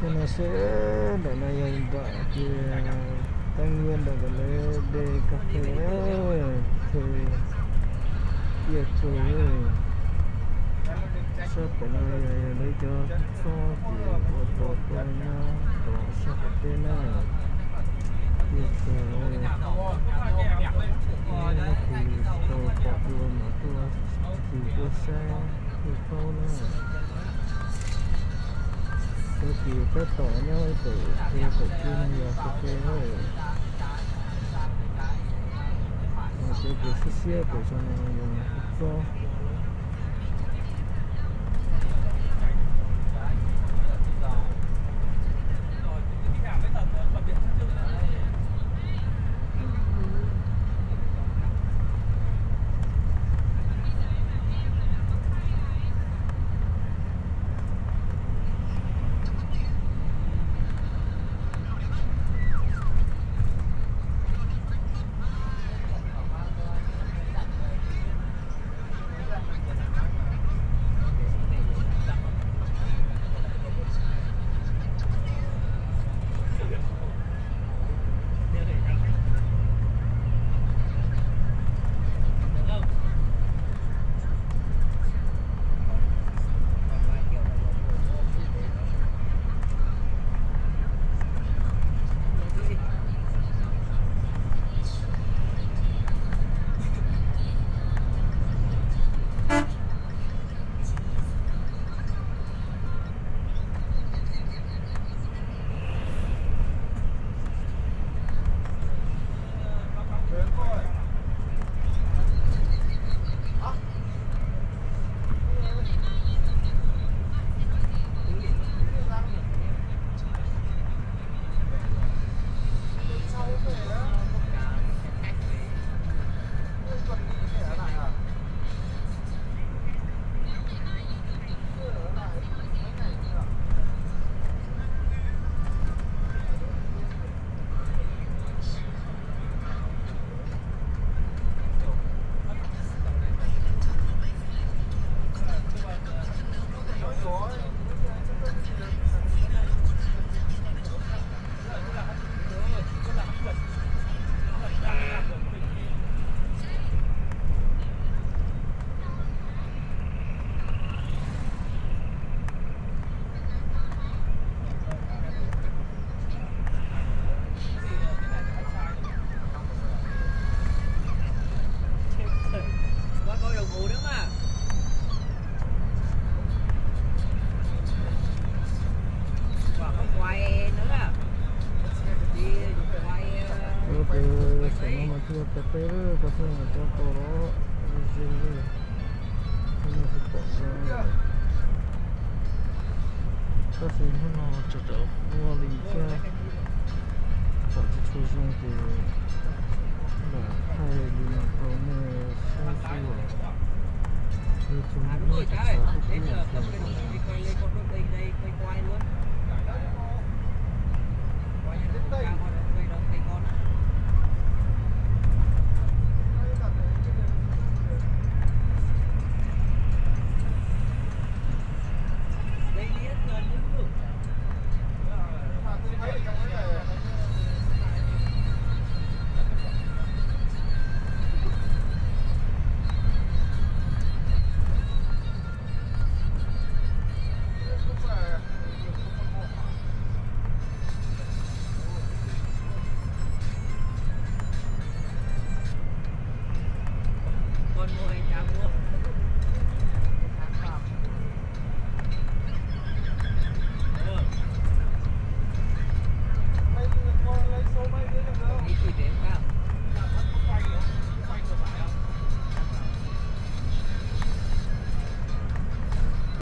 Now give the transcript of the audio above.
Tej no seb, ntawm no yog nram ces teeb nyob ntawm lawv de kas fes, ces ciaj kawg. Sab pem no yog lawv cov tub txob ces ua tau tuaj nyob rau sab qaum teb na, ciaj kawg. Leej twg tsis tau pom dua mas tuaj, tus tuaj saib tuaj paub na. Cov kev tab tom nyob pem qhov qaum teb no yog kas fes na. Cov kev siab siab pem no yog tub txob. Ua tus saum no mas thiaj tau peb lub kas fes no cov tau los ze ze li. Tab sis hnub no tseem tseem huaj li thiab, pom tsis tshua zoo ces lam thaij li no rau nej saib xwb os. Yuav tsum muab tsis txav kub kub ntxhais.